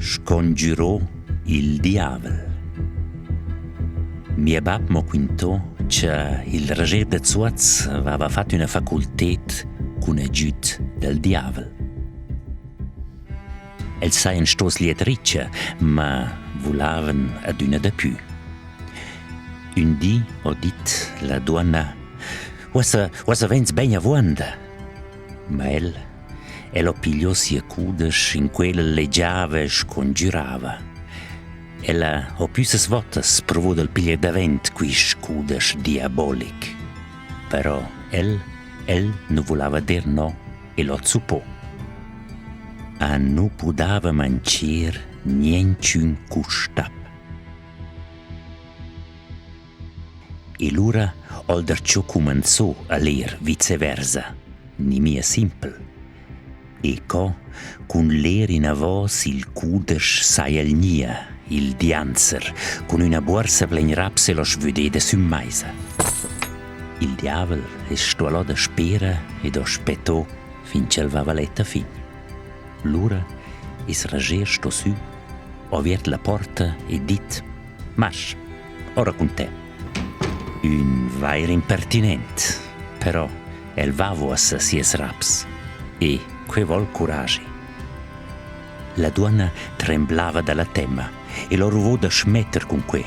Scongiurò il diavel. Mia bap m'ho quintò cha il rager da Zuoz aveva fat üna faculted cun agüd del diavel. Els sajan stos liet richa, ma vulavan adüna dapü. Ün di ho dit la duonna: «Uossa, uossa vains bain avuonda!» Ma el, el ho pigliò sia cudesch in quel el legiava e scongürava. Ella ho püssas vottas pruvo da'l piglier davent quist cudesch diabolic. Però el, el nu vulava dir no e l'ho zuppò. A nu pudava mancher nienchün custab. E lura ho'l darcho cumanzò a ler viceversa, nimia simpel. E co, cun ler inavos il cudesch saja el gnia, il dianzer, cun üna buorsa plain raps e l'ho svüdeda sün maisa. Il diavel es sto allò daspera ed ho spettò fin ch'el vava let a fin. Lura es Ragier sto sü, ho aviert la porta e dit: «Marsch, ora cun te!» Ün vair impertinent, però el va uossa sias raps e que vol curaschi. La duonna tremblava dalla temma e l'ho ruvò da schmetter cun que.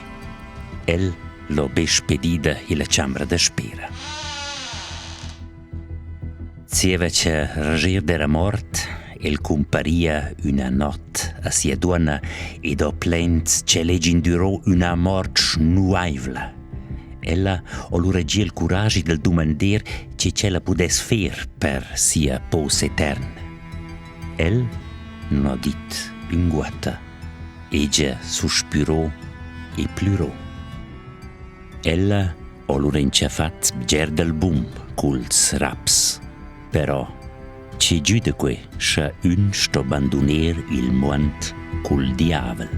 El l'ho be spedida illa chambra da spera. Zieva cha Roger d'eira mort, el cumparia üna not a sia duonna ed ho plent ch'el hegia indürò üna mort schnuaivla. Ella ho lura già il curaschi da'l dumander che ch'ella pudess fer per sia pos etern. El nun ho dit ünguotta, hegia suspürò e plürò. Ella ho lura intschaffat bger dal bun culs raps. Però che güda que, scha ün sto banduner il muond cul diavel?